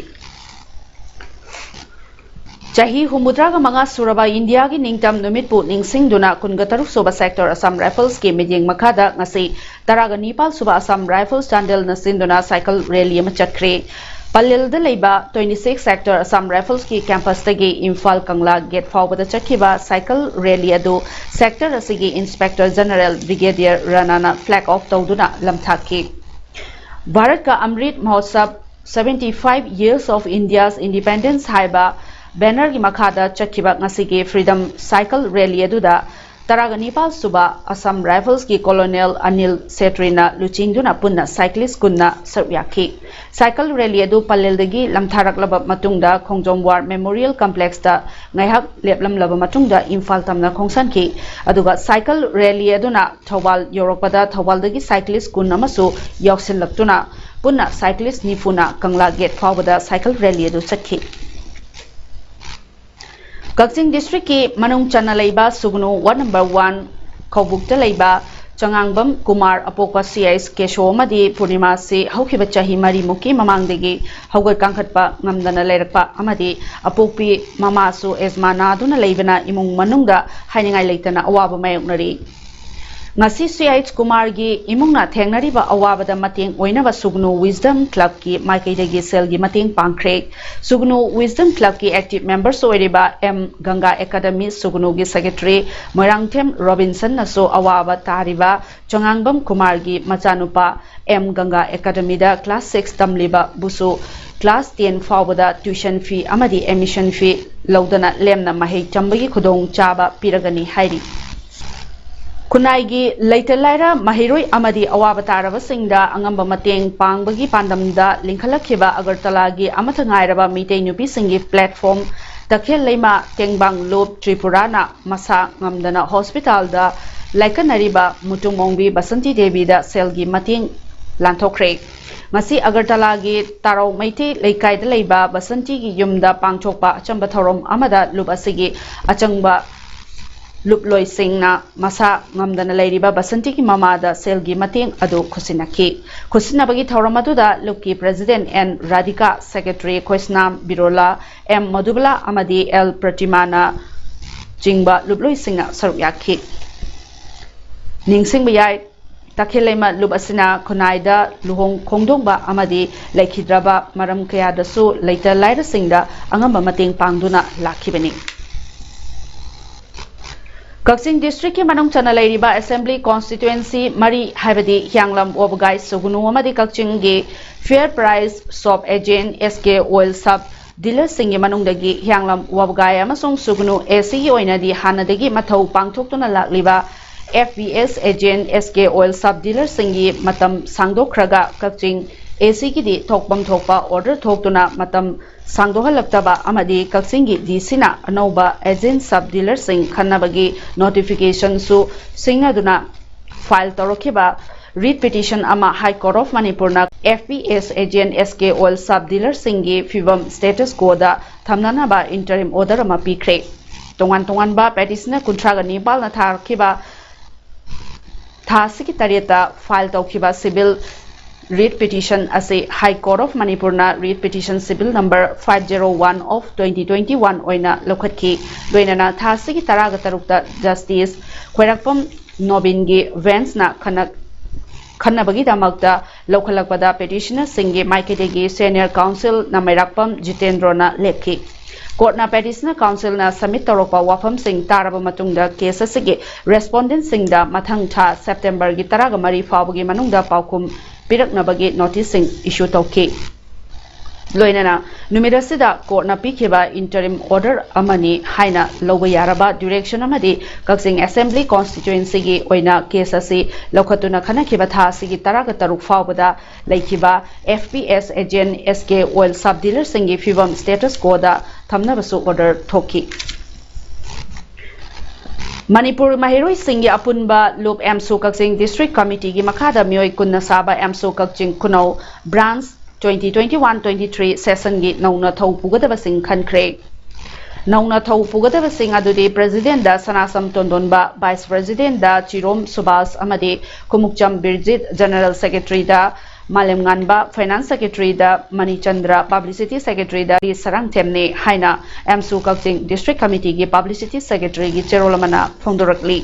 ꯆꯍꯤ ꯍꯨꯝꯐꯨꯇꯔꯥꯒ ꯃꯉꯥ ꯁꯨꯔꯕ ꯏꯟꯗꯤꯌꯥꯒꯤ ꯅꯤꯡꯇꯝ ꯅꯨꯃꯤꯠꯄꯨ ꯅꯤꯡꯁꯤꯡꯗꯨꯅ ꯀꯨꯟꯒ ꯇꯔꯨꯛ ꯁꯨꯕ Sector Assam Riflesꯀꯤ ꯃꯤꯠꯌꯦꯡ ꯃꯈꯥꯗ ꯉꯁꯤ ꯇꯔꯥꯒ ꯅꯤꯄꯥꯜ ꯁꯨꯕ Assam Rifles ꯆꯥꯟꯗꯦꯜꯅ ꯁꯤꯟꯗꯨꯅ cycle rally ꯑꯃ ꯆꯠꯈ꯭ꯔꯦ꯫ ꯄꯂꯦꯜꯗ ꯂꯩꯕ twenty six Sector Assam Riflesꯀꯤ campusꯇꯒꯤ Imphal ꯀꯪꯂꯥ gate ꯐꯥꯎꯕꯗ ꯆꯠꯈꯤꯕ cycle rally ꯑꯗꯨ sector ꯑꯁꯤꯒꯤ Inspector General Brigadier ꯔꯅꯥꯅ flag off ꯇꯧꯗꯨꯅ ꯂꯝꯊꯥꯛꯈꯤ꯫ ꯚꯥꯔꯠꯀ ꯑꯃ꯭ꯔꯤꯠ ꯃꯍꯣꯠꯁꯕ, seventy five years of India's independence ꯍꯥꯏꯕ bannerꯒꯤ ꯃꯈꯥꯗ ꯆꯠꯈꯤꯕ ꯉꯁꯤꯒꯤ Freedom Cycle Rally ꯑꯗꯨꯗ ꯇꯔꯥꯒ ꯅꯤꯄꯥꯜ ꯁꯨꯕ Assam Riflesꯀꯤ Colonel ꯑꯅꯤꯜ ꯁꯦꯇ꯭ꯔꯤꯅ ꯂꯨꯆꯤꯡꯗꯨꯅ ꯄꯨꯟꯅ cyclist ꯀꯨꯟꯅ ꯁꯔꯨꯛ ꯌꯥꯈꯤ꯫ Cycle rally ꯑꯗꯨ ꯄꯂꯦꯜꯗꯒꯤ ꯂꯝꯊꯥꯔꯛꯂꯕ ꯃꯇꯨꯡꯗ ꯈꯣꯡꯖꯣꯝ War Memorial Complexꯇ ꯉꯥꯏꯍꯥꯛ ꯂꯦꯞꯂꯝꯂꯕ ꯃꯇꯨꯡꯗ ꯏꯝꯐꯥꯜ ꯇꯝꯅ ꯈꯣꯡꯁꯥꯟꯈꯤ꯫ ꯑꯗꯨꯒ cycle rally ꯑꯗꯨꯅ ꯊꯧꯕꯥꯜ ꯌꯧꯔꯛꯄꯗ ꯊꯧꯕꯥꯜꯗꯒꯤ cyclist ꯀꯨꯟ ꯑꯃꯁꯨ ꯌꯥꯎꯁꯤꯜꯂꯛꯇꯨꯅ ꯄꯨꯟꯅ cyclist ꯅꯤꯐꯨꯅ ꯀꯪꯂꯥ gate ꯐꯥꯎꯕꯗ cycle rally ꯑꯗꯨ ꯆꯠꯈꯤ꯫ ꯀꯛꯆꯤꯡ districtꯀꯤ ꯃꯅꯨꯡ ꯆꯟꯅ ꯂꯩꯕ ꯁꯨꯒꯅꯨ ward number one ꯀꯧꯕꯨꯛꯇ ꯂꯩꯕ ꯆꯉꯥꯡꯕꯝ ꯀꯨꯃꯥꯔ ꯑꯄꯣꯛꯄ ꯁꯤ ꯑꯩꯆ ꯀꯦꯁꯣ ꯑꯃꯗꯤ ꯄꯨꯔꯅꯤꯃꯥꯁꯤ ꯍꯧꯈꯤꯕ ꯆꯍꯤ ꯃꯔꯤꯃꯨꯛꯀꯤ ꯃꯃꯥꯡꯗꯒꯤ ꯍꯧꯒꯠ ꯀꯥꯡꯈꯠꯄ ꯉꯝꯗꯅ ꯂꯩꯔꯛꯄ ꯑꯃꯗꯤ ꯑꯄꯣꯛꯄꯤ ꯃꯃꯥꯁꯨ asthma ꯅꯥꯗꯨꯅ ꯂꯩꯕꯅ ꯏꯃꯨꯡ ꯃꯅꯨꯡꯗ ꯍꯥꯏꯅꯤꯡꯉꯥꯏ ꯂꯩꯇꯅ ꯑꯋꯥꯕ ꯃꯥꯌꯣꯛꯅꯔꯤ꯫ ꯉꯁꯤ ꯁꯤ ꯑꯩꯆ ꯀꯨꯃꯥꯔꯒꯤ ꯏꯃꯨꯡꯅ ꯊꯦꯡꯅꯔꯤꯕ ꯑꯋꯥꯕꯗ ꯃꯇꯦꯡ ꯑꯣꯏꯅꯕ ꯁꯨꯒꯅꯨ ꯋꯤꯁꯗꯝ ꯀ꯭ꯂꯕꯀꯤ ꯃꯥꯏꯀꯩꯗꯒꯤ ꯁꯦꯜꯒꯤ ꯃꯇꯦꯡ ꯄꯥꯡꯈ꯭ꯔꯦ꯫ ꯁꯨꯒꯅꯨ ꯋꯤꯁꯗꯝ ꯀ꯭ꯂꯕꯀꯤ ꯑꯦꯛꯇꯤꯚ ꯃꯦꯝꯕꯔꯁꯨ ꯑꯣꯏꯔꯤꯕ ꯑꯦꯝ ꯒꯪꯒꯥ ꯑꯦꯀꯥꯗꯃꯤ ꯁꯨꯒꯅꯨꯒꯤ ꯁꯦꯀ꯭ꯔꯦꯇꯔꯤ ꯃꯣꯏꯔꯥꯡꯊꯦꯝ ꯔꯣꯕꯤꯟꯁꯟꯅꯁꯨ ꯑꯋꯥꯕ ꯇꯥꯔꯤꯕ ꯆꯉꯥꯡꯕꯝ ꯀꯨꯃꯥꯔꯒꯤ ꯃꯆꯥꯅꯨꯄꯥ ꯑꯦꯝ ꯒꯪꯒꯥ ꯑꯦꯀꯥꯗꯃꯤꯗ ꯀ꯭ꯂꯥꯁ ꯁꯤꯛꯁ ꯇꯝꯂꯤꯕꯕꯨꯁꯨ ꯀ꯭ꯂꯥꯁ ꯇꯦꯟ ꯐꯥꯎꯕꯗ ꯇ꯭ꯌꯨꯁꯟ ꯐꯤ ꯑꯃꯗꯤ ꯑꯦꯗꯃꯤꯁꯟ ꯐꯤ ꯂꯧꯗꯅ ꯂꯦꯝꯅ ꯃꯍꯩ ꯇꯝꯕꯒꯤ ꯈꯨꯗꯣꯡꯆꯥꯕ ꯄꯤꯔꯒꯅꯤ ꯍꯥꯏꯔꯤ꯫ ꯈꯨꯟꯅꯥꯏꯒꯤ ꯂꯩꯇ ꯂꯥꯏꯔ, ꯃꯍꯩꯔꯣꯏ ꯑꯃꯗꯤ ꯑꯋꯥꯕ ꯇꯥꯔꯕꯁꯤꯡꯗ ꯑꯉꯝꯕ ꯃꯇꯦꯡ ꯄꯥꯡꯕꯒꯤ ꯄꯥꯟꯗꯝꯗ ꯂꯤꯡꯈꯠꯂꯛꯈꯤꯕ ꯑꯒꯔꯇꯂꯥꯒꯤ ꯑꯃꯠꯇ ꯉꯥꯏꯔꯕ ꯃꯤꯇꯩ ꯅꯨꯄꯤꯁꯤꯡꯒꯤ ꯄ꯭ꯂꯦꯠꯐꯣꯝ ꯇꯈꯦꯜ ꯂꯩꯃ ꯇꯦꯡꯕꯥꯡ ꯂꯨꯞ ꯇ꯭ꯔꯤꯄꯨꯔꯥꯅ ꯃꯁꯥ ꯉꯝꯗꯅ ꯍꯣꯁꯄꯤꯇꯥꯜꯗ ꯂꯥꯏꯀꯠꯅꯔꯤꯕ ꯃꯨꯇꯨꯝ ꯑꯣꯡꯕꯤ ꯕꯁꯟꯇꯤ ꯗꯦꯕꯤꯗ ꯁꯦꯜꯒꯤ ꯃꯇꯦꯡ ꯂꯥꯟꯊꯣꯛꯈ꯭ꯔꯦ꯫ ꯉꯁꯤ ꯑꯒꯔꯇꯂꯥꯒꯤ ꯇꯥꯔꯧ ꯃꯩꯇꯩ ꯂꯩꯀꯥꯏꯗ ꯂꯩꯕ ꯕꯁꯟꯇꯤꯒꯤ ꯌꯨꯝꯗ ꯄꯥꯡꯊꯣꯛꯄ ꯑꯆꯝꯕ ꯊꯧꯔꯝ ꯑꯃꯗ ꯂꯨꯞ ꯑꯁꯤꯒꯤ ꯑꯆꯪꯕ ꯂꯨꯞꯂꯣꯏꯁꯤꯡꯅ ꯃꯁꯥ ꯉꯝꯗꯅ ꯂꯩꯔꯤꯕ ꯕꯁꯟꯇꯤꯒꯤ ꯃꯃꯥꯗ ꯁꯦꯜꯒꯤ ꯃꯇꯦꯡ ꯑꯗꯨ ꯈꯨꯠꯁꯤꯟꯅꯈꯤ꯫ ꯈꯨꯠꯁꯤꯟꯅꯕꯒꯤ ꯊꯧꯔꯝ ꯑꯗꯨꯗ ꯂꯨꯞꯀꯤ president N Radhika, secretary Khoisnam Birola, M Modubala ꯑꯃꯗꯤ ꯑꯦꯜ ꯄ꯭ꯔꯇꯤꯃꯥꯅ ꯆꯤꯡꯕ ꯂꯨꯞꯂꯣꯏꯁꯤꯡꯅ ꯁꯔꯨꯛ ꯌꯥꯈꯤ꯫ ꯅꯤꯡꯁꯤꯡꯕ ꯌꯥꯏ, ꯇꯈꯦꯜ ꯂꯩꯃ ꯂꯨꯞ ꯑꯁꯤꯅ ꯈꯨꯟꯅꯥꯏꯗ ꯂꯨꯍꯣꯡ ꯈꯣꯡꯗꯣꯡꯕ ꯑꯃꯗꯤ ꯂꯩꯈꯤꯗ꯭ꯔꯕ ꯃꯔꯝ ꯀꯌꯥꯗꯁꯨ ꯂꯩꯇ ꯂꯥꯏꯔꯁꯤꯡꯗ ꯑꯉꯝꯕ ꯃꯇꯦꯡ ꯄꯥꯡꯗꯨꯅ ꯂꯥꯛꯈꯤꯕꯅꯤ꯫ ꯀꯛꯆꯤꯡ ꯗꯤꯁꯇ꯭ꯔꯤꯛꯀꯤ ꯃꯅꯨꯡ ꯆꯟꯅ ꯂꯩꯔꯤꯕ ꯑꯦꯁꯦꯝꯕ꯭ꯂꯤ ꯀꯣꯟꯁꯇꯤꯇ꯭ꯋꯦꯟꯁꯤ ꯃꯔꯤ, ꯍꯥꯏꯕꯗꯤ ꯍꯤꯌꯥꯡꯂꯝ, ꯋꯥꯕꯒꯥꯏ, ꯁꯨꯒꯨꯅꯨ ꯑꯃꯗꯤ ꯀꯛꯆꯤꯡꯒꯤ ꯐꯤꯌꯔ ꯄ꯭ꯔꯥꯏꯁ ꯁꯣꯞ ꯑꯦꯖꯦꯟꯠ, ꯑꯦꯁ ꯀꯦ ꯑꯣꯏꯜ ꯁꯕ ꯗꯤꯂꯔꯁꯤꯡꯒꯤ ꯃꯅꯨꯡꯗꯒꯤ ꯍꯤꯌꯥꯡꯂꯝ, ꯋꯥꯕꯒꯥꯏ ꯑꯃꯁꯨꯡ ꯁꯨꯒꯨꯅꯨ ꯑꯦ ꯁꯤꯒꯤ ꯑꯣꯏꯅꯗꯤ ꯍꯥꯟꯅꯗꯒꯤ ꯃꯊꯧ ꯄꯥꯡꯊꯣꯛꯇꯨꯅ ꯂꯥꯛꯂꯤꯕ ꯑꯦꯐ ꯄꯤ ꯑꯦꯁ ꯑꯦꯖꯦꯟꯠ, ꯑꯦꯁ ꯀꯦ ꯑꯣꯏꯜ ꯁꯕ ꯗꯤꯂꯔꯁꯤꯡꯒꯤ ꯃꯇꯝ ꯁꯥꯡꯗꯣꯛꯈ꯭ꯔꯒ ꯀꯛꯆꯤꯡ ꯑꯦ ꯁꯤꯒꯤꯗꯤ ꯊꯣꯛꯐꯝ ꯊꯣꯛꯄ ꯑꯣꯔꯗꯔ ꯊꯣꯛꯇꯨꯅ ꯃꯇꯝ ꯁꯥꯡꯗꯣꯛꯍꯜꯂꯛꯇꯕ ꯑꯃꯗꯤ ꯀꯛꯆꯤꯡꯒꯤ ꯗꯤ ꯁꯤꯅ ꯑꯅꯧꯕ ꯑꯦꯖꯦꯟꯠ ꯁꯕ ꯗꯤꯂꯔꯁꯤꯡ ꯈꯟꯅꯕꯒꯤ ꯅꯣꯇꯤꯐꯤꯀꯦꯁꯟꯁꯨ ꯁꯤꯡꯅꯗꯨꯅ ꯐꯥꯏꯜ ꯇꯧꯔꯛꯈꯤꯕ ꯔꯤꯠ ꯄꯤꯇꯤꯁꯟ ꯑꯃ ꯍꯥꯏ ꯀꯣꯔꯠ ꯑꯣꯐ ꯃꯅꯤꯄꯨꯔꯅ ꯑꯦꯐ ꯄꯤ ꯑꯦꯁ ꯑꯦꯖꯦꯟꯠ, ꯑꯦꯁ ꯀꯦ ꯑꯣꯏꯜ ꯁꯕ ꯗꯤꯂꯔꯁꯤꯡꯒꯤ ꯐꯤꯕꯝ ꯁ꯭ꯇꯦꯇꯁ ꯀꯣꯗ ꯊꯝꯅꯅꯕ ꯏꯟꯇꯔꯤꯝ ꯑꯣꯔꯗꯔ ꯑꯃ ꯄꯤꯈ꯭ꯔꯦ꯫ ꯇꯣꯉꯥꯟ ꯇꯣꯉꯥꯟꯕ ꯄꯦꯇꯤꯁꯅꯔ ꯀꯨꯟꯊ꯭ꯔꯥꯒ ꯅꯤꯄꯥꯜꯅ ꯊꯥꯔꯛꯈꯤꯕ ꯊꯥ ꯑꯁꯤꯒꯤ ꯇꯔꯦꯠꯇ ꯐꯥꯏꯜ ꯇꯧꯈꯤꯕ ꯁꯤꯚꯤꯜ ꯔꯤꯠ ꯄꯤꯇꯤꯁꯟ ꯑꯁꯤ ꯍꯥꯏ ꯀꯣꯔꯠ ꯑꯣꯐ ꯃꯅꯤꯄꯨꯔꯅ read petition civil number five zero one of twenty twenty one ꯑꯣꯏꯅ ꯂꯧꯈꯠꯈꯤ꯫ ꯂꯣꯏꯅꯅ ꯊꯥ ꯑꯁꯤꯒꯤ ꯇꯔꯥꯒ ꯇꯔꯨꯛꯇ ꯖꯁꯇꯤꯁ ꯈ꯭ꯋꯥꯏꯔꯥꯛꯄꯝ ꯅꯣꯕꯤꯟꯒꯤ ꯕꯦꯟꯁꯅ ꯈꯟꯅ ꯈꯟꯅꯕꯒꯤꯗꯃꯛꯇ ꯂꯧꯈꯠꯂꯛꯄꯗ petitionerꯁꯤꯡꯒꯤ ꯃꯥꯏꯀꯩꯗꯒꯤ senior counselꯅ ꯃꯩꯔꯥꯛꯄꯝ ꯖꯤꯇꯦꯟꯗ꯭ꯔꯣꯅ ꯂꯦꯞꯈꯤ꯫ Courtꯅ petitioner counselꯅ submit ꯇꯧꯔꯛꯄ ꯋꯥꯐꯝꯁꯤꯡ ꯇꯥꯔꯕ ꯃꯇꯨꯡꯗ case ꯑꯁꯤꯒꯤ respondentꯁꯤꯡꯗ ꯃꯊꯪ ꯊꯥ Septemberꯒꯤ ꯇꯔꯥꯒ ꯃꯔꯤ ꯐꯥꯎꯕꯒꯤ ꯃꯅꯨꯡꯗ ꯄꯥꯎꯈꯨꯝ ꯄꯤꯔꯛꯅꯕꯒꯤ noticeꯁꯤꯡ issue ꯇꯧꯈꯤ꯫ ꯂꯣꯏꯅꯅ ꯅꯨꯃꯤꯠ ꯑꯁꯤꯗ courtꯅ ꯄꯤꯈꯤꯕ interim order ꯑꯃꯅꯤ ꯍꯥꯏꯅ ꯂꯧꯕ ꯌꯥꯔꯕ direction ꯑꯃꯗꯤ ꯀꯛꯆꯤꯡ assembly constituencyꯒꯤ ꯑꯣꯏꯅ case ꯑꯁꯤ ꯂꯧꯈꯠꯇꯨꯅ ꯈꯟꯅꯈꯤꯕ ꯊꯥ ꯑꯁꯤꯒꯤ ꯇꯔꯥꯒ ꯇꯔꯨꯛ ꯐꯥꯎꯕꯗ ꯂꯩꯈꯤꯕ F P S agent S K oil sub dealerꯁꯤꯡꯒꯤ ꯐꯤꯕꯝ status quoꯗ ꯊꯝꯅꯕꯁꯨ order ꯊꯣꯛꯈꯤ꯫ ꯃꯅꯤꯄꯨꯔ ꯃꯍꯩꯔꯣꯏꯁꯤꯡꯒꯤ ꯑꯄꯨꯟꯕ ꯂꯨꯞ ꯑꯦꯝꯁꯨ ꯀꯛꯆꯤꯡ district committeeꯒꯤ ꯃꯈꯥꯗ ꯃꯤꯑꯣꯏ ꯀꯨꯟꯅ ꯁꯥꯕ ꯑꯦꯝꯁꯨ ꯀꯛꯆꯤꯡ ꯈꯨꯅꯧ branch twenty twenty-one twenty-three sessionꯒꯤ ꯅꯧꯅ ꯊꯧ ꯄꯨꯒꯗꯕꯁꯤꯡ ꯈꯟꯈ꯭ꯔꯦ꯫ ꯅꯧꯅ ꯊꯧ ꯄꯨꯒꯗꯕꯁꯤꯡ ꯑꯗꯨꯗꯤ presidentꯗ ꯁꯅꯥꯁꯝ ꯇꯣꯟꯗꯣꯟꯕ, vice presidentꯗ ꯆꯤꯔꯣꯝ ꯁꯨꯕꯥꯁ ꯑꯃꯗꯤ Khumukcham ꯕꯤꯔꯖꯤꯠ, general secretaryꯗ ꯃꯥꯂꯦꯝꯉꯥꯟꯕ, finance secretaryꯗ Manichandra, publicity secretaryꯗ ꯁꯔꯥꯡꯊꯦꯝꯅꯤ ꯍꯥꯏꯅ ꯑꯦꯝꯁꯨ ꯀꯛꯆꯤꯡ district committeeꯒꯤ publicity secretaryꯒꯤ ꯆꯦꯔꯣꯜ ꯑꯃꯅ ꯐꯣꯡꯗꯣꯔꯛꯂꯤ꯫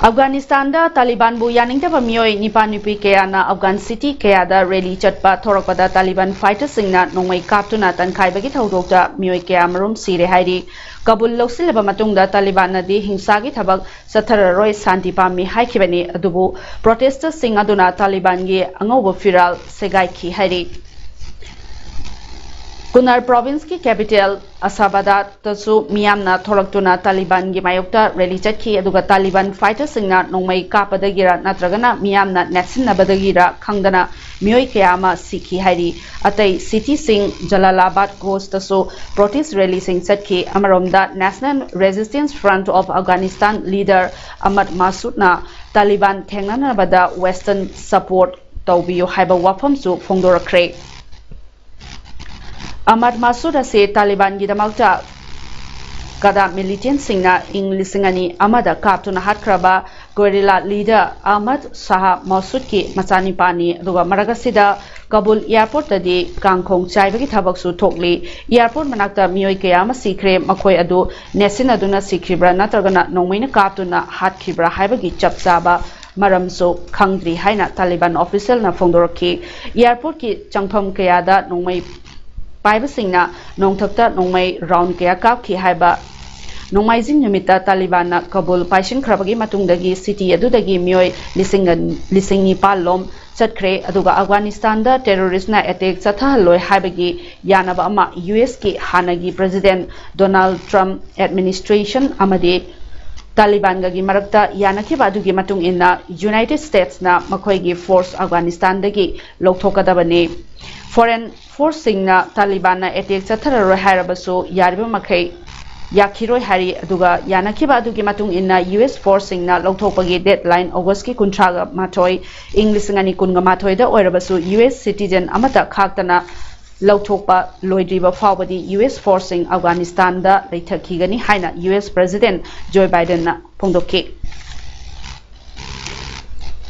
ꯑꯐꯒꯥꯅꯤꯁꯇꯥꯟꯗ ꯇꯥꯂꯤꯕꯥꯟꯕꯨ ꯌꯥꯅꯤꯡꯗꯕ ꯃꯤꯑꯣꯏ ꯅꯤꯄꯥ ꯅꯨꯄꯤ ꯀꯌꯥꯅ ꯑꯐꯒꯥꯟ city ꯀꯌꯥꯗ rally ꯆꯠꯄ ꯊꯣꯔꯛꯄꯗ ꯇꯥꯂꯤꯕꯥꯟ fighterꯁꯤꯡꯅ ꯅꯣꯡꯃꯩ ꯀꯥꯞꯇꯨꯅ ꯇꯟꯈꯥꯏꯕꯒꯤ ꯊꯧꯗꯣꯛꯇ ꯃꯤꯑꯣꯏ ꯀꯌꯥ ꯑꯃꯔꯣꯝ ꯁꯤꯔꯦ ꯍꯥꯏꯔꯤ꯫ ꯀꯕꯨꯜ ꯂꯧꯁꯤꯜꯂꯕ ꯃꯇꯨꯡꯗ ꯇꯥꯂꯤꯕꯥꯟꯅꯗꯤ ꯍꯤꯡꯁꯥꯒꯤ ꯊꯕꯛ ꯆꯠꯊꯔꯔꯣꯏ, ꯁꯥꯟꯇꯤ ꯄꯥꯝꯃꯤ ꯍꯥꯏꯈꯤꯕꯅꯤ, ꯑꯗꯨꯕꯨ protesterꯁꯤꯡ ꯑꯗꯨꯅ ꯇꯥꯂꯤꯕꯥꯟꯒꯤ ꯑꯉꯧꯕ ꯐꯤꯔꯥꯜ ꯁꯦꯒꯥꯏꯈꯤ ꯍꯥꯏꯔꯤ꯫ ꯀꯨꯅꯥꯔ provinceꯀꯤ capital ꯑꯁꯥꯕꯥꯗꯇꯁꯨ ꯃꯤꯌꯥꯝꯅ ꯊꯣꯛꯂꯛꯇꯨꯅ ꯇꯥꯂꯤꯕꯥꯟꯒꯤ ꯃꯥꯌꯣꯛꯇ rally ꯆꯠꯈꯤ, ꯑꯗꯨꯒ ꯇꯥꯂꯤꯕꯥꯟ fighterꯁꯤꯡꯅ ꯅꯣꯡꯃꯩ ꯀꯥꯞꯄꯗꯒꯤꯔ ꯅꯠꯇ꯭ꯔꯒꯅ ꯃꯤꯌꯥꯝꯅ ꯅꯦꯠꯁꯤꯟꯅꯕꯗꯒꯤꯔ ꯈꯪꯗꯅ ꯃꯤꯑꯣꯏ ꯀꯌꯥ ꯑꯃ ꯁꯤꯈꯤ ꯍꯥꯏꯔꯤ꯫ ꯑꯇꯩ cityꯁꯤꯡ ꯖꯂꯥꯂꯥꯕꯥꯗ, ꯘꯣꯁꯇꯁꯨ protest rallyꯁꯤꯡ ꯆꯠꯈꯤ꯫ ꯑꯃꯔꯣꯝꯗ National Resistance Front of Afghanistan leader Ahmad ꯃꯥꯁꯨꯗꯅ ꯇꯥꯂꯤꯕꯥꯟ ꯊꯦꯡꯅꯅꯕꯗ Western support ꯇꯧꯕꯤꯌꯨ ꯍꯥꯏꯕ ꯋꯥꯐꯝꯁꯨ ꯐꯣꯡꯗꯣꯔꯛꯈ꯭ꯔꯦ꯫ ꯑꯍꯃꯗ ꯃꯥꯁꯨꯗ ꯑꯁꯤ ꯇꯥꯂꯤꯕꯥꯟꯒꯤꯗꯃꯛꯇ ꯀꯗꯥ militantꯁꯤꯡꯅ ꯏꯪ ꯂꯤꯁꯤꯡ ꯑꯅꯤ ꯑꯃꯗ ꯀꯥꯞꯇꯨꯅ ꯍꯥꯠꯈ꯭ꯔꯕ ꯒꯣꯔꯤꯂꯥ ꯂꯤꯗꯔ ꯑꯍꯃꯗ ꯁꯥꯍ ꯃꯁꯨꯗꯀꯤ ꯃꯆꯥꯅꯤꯄꯥꯅꯤ꯫ ꯑꯗꯨꯒ ꯃꯔꯛ ꯑꯁꯤꯗ ꯀꯕꯨꯜ ꯑꯦꯌꯥꯔꯄꯣꯔꯠꯇꯗꯤ ꯀꯥꯡꯈꯣꯡ ꯆꯥꯏꯕꯒꯤ ꯊꯕꯛꯁꯨ ꯊꯣꯛꯂꯤ꯫ ꯑꯦꯌꯥꯔꯄꯣꯔꯠ ꯃꯅꯥꯛꯇ ꯃꯤꯑꯣꯏ ꯀꯌꯥ ꯑꯃ ꯁꯤꯈ꯭ꯔꯦ꯫ ꯃꯈꯣꯏ ꯑꯗꯨ ꯅꯦꯠꯁꯤꯟꯅꯗꯨꯅ ꯁꯤꯈꯤꯕ꯭ꯔꯥ ꯅꯠꯇ꯭ꯔꯒꯅ ꯅꯣꯡꯃꯩꯅ ꯀꯥꯞꯇꯨꯅ ꯍꯥꯠꯈꯤꯕ꯭ꯔꯥ ꯍꯥꯏꯕꯒꯤ ꯆꯞ ꯆꯥꯕ ꯃꯔꯝꯁꯨ ꯈꯪꯗ꯭ꯔꯤ ꯍꯥꯏꯅ ꯇꯥꯂꯤꯕꯥꯟ ꯑꯣꯐꯤꯁꯤꯌꯦꯜꯅ ꯐꯣꯡꯗꯣꯔꯛꯈꯤ꯫ ꯑꯦꯌꯥꯔꯄꯣꯔꯠꯀꯤ ꯆꯪꯐꯝ ꯀꯌꯥꯗ ꯅꯣꯡꯃꯩ ꯄꯥꯏꯕꯁꯤꯡꯅ ꯅꯣꯡꯊꯛꯇ ꯅꯣꯡꯃꯩ ꯔꯥꯎꯟ ꯀꯌꯥ ꯀꯥꯞꯈꯤ ꯍꯥꯏꯕ ꯅꯣꯡꯃꯥꯏꯖꯤꯡ ꯅꯨꯃꯤꯠꯇ ꯇꯥꯂꯤꯕꯥꯟꯅ ꯀꯕꯨꯜ ꯄꯥꯏꯁꯤꯟꯈ꯭ꯔꯕꯒꯤ ꯃꯇꯨꯡꯗꯒꯤ ꯁꯤꯇꯤ ꯑꯗꯨꯗꯒꯤ ꯃꯤꯑꯣꯏ ꯂꯤꯁꯤꯡ, ꯂꯤꯁꯤꯡ ꯅꯤꯄꯥꯜ ꯂꯣꯝ ꯆꯠꯈ꯭ꯔꯦ꯫ ꯑꯗꯨꯒ ꯑꯐꯒꯥꯅꯤꯁꯇꯥꯟꯗ ꯇꯦꯔꯣꯔꯤꯁ꯭ꯠꯅ ꯑꯦꯇꯦꯛ ꯆꯠꯊꯍꯜꯂꯣꯏ ꯍꯥꯏꯕꯒꯤ ꯌꯥꯅꯕ ꯑꯃ ꯌꯨ ꯑꯦꯁꯀꯤ ꯍꯥꯟꯅꯒꯤ ꯄ꯭ꯔꯦꯁꯤꯗꯦꯟꯠ ꯗꯣꯅꯥꯜꯗ ꯇ꯭ꯔꯝꯞ ꯑꯦꯗꯃꯤꯅꯤꯁꯇ꯭ꯔꯦꯁꯟ ꯑꯃꯗꯤ ꯇꯥꯂꯤꯕꯥꯟꯒꯒꯤ ꯃꯔꯛꯇ ꯌꯥꯅꯈꯤꯕ ꯑꯗꯨꯒꯤ ꯃꯇꯨꯡ ꯏꯟꯅ ꯌꯨꯅꯥꯏꯇꯦꯗ ꯁ꯭ꯇꯦꯠꯁꯅ ꯃꯈꯣꯏꯒꯤ ꯐꯣꯔꯁ ꯑꯐꯒꯥꯅꯤꯁꯇꯥꯟꯗꯒꯤ ꯂꯧꯊꯣꯛꯀꯗꯕꯅꯤ꯫ ꯐꯣꯔꯦꯟ ꯐꯣꯔꯁꯁꯤꯡꯅ ꯇꯥꯂꯤꯕꯥꯟꯅ ꯑꯦꯇꯦꯛ ꯆꯠꯊꯔꯔꯣꯏ ꯍꯥꯏꯔꯕꯁꯨ ꯌꯥꯔꯤꯕ ꯃꯈꯩ ꯌꯥꯈꯤꯔꯣꯏ ꯍꯥꯏꯔꯤ꯫ ꯑꯗꯨꯒ ꯌꯥꯅꯈꯤꯕ ꯑꯗꯨꯒꯤ ꯃꯇꯨꯡ ꯏꯟꯅ ꯌꯨ ꯑꯦꯁ ꯐꯣꯔꯁꯁꯤꯡꯅ ꯂꯧꯊꯣꯛꯄꯒꯤ ꯗꯦꯗꯂꯥꯏꯟ ꯑꯣꯒꯁꯀꯤ ꯀꯨꯟꯊ꯭ꯔꯥꯒ ꯃꯥꯊꯣꯏ, ꯏꯪ ꯂꯤꯁꯤꯡ ꯑꯅꯤ ꯀꯨꯟꯒ ꯃꯥꯊꯣꯏꯗ ꯑꯣꯏꯔꯕꯁꯨ ꯌꯨ ꯑꯦꯁ ꯁꯤꯇꯤꯖꯦꯟ ꯑꯃꯠꯇ ꯈꯥꯛꯇꯅ ꯂꯧꯊꯣꯛꯄ ꯂꯣꯏꯗ꯭ꯔꯤꯕ ꯐꯥꯎꯕꯗꯤ ꯌꯨ ꯑꯦꯁ ꯐꯣꯔꯁꯁꯤꯡ ꯑꯐꯒꯥꯅꯤꯁꯇꯥꯟꯗ ꯂꯩꯊꯈꯤꯒꯅꯤ ꯍꯥꯏꯅ ꯌꯨ ꯑꯦꯁ ꯄ꯭ꯔꯦꯁꯤꯗꯦꯟꯠ ꯖꯣ ꯕꯥꯏꯗꯦꯟꯅ ꯐꯣꯡꯗꯣꯛꯈꯤ꯫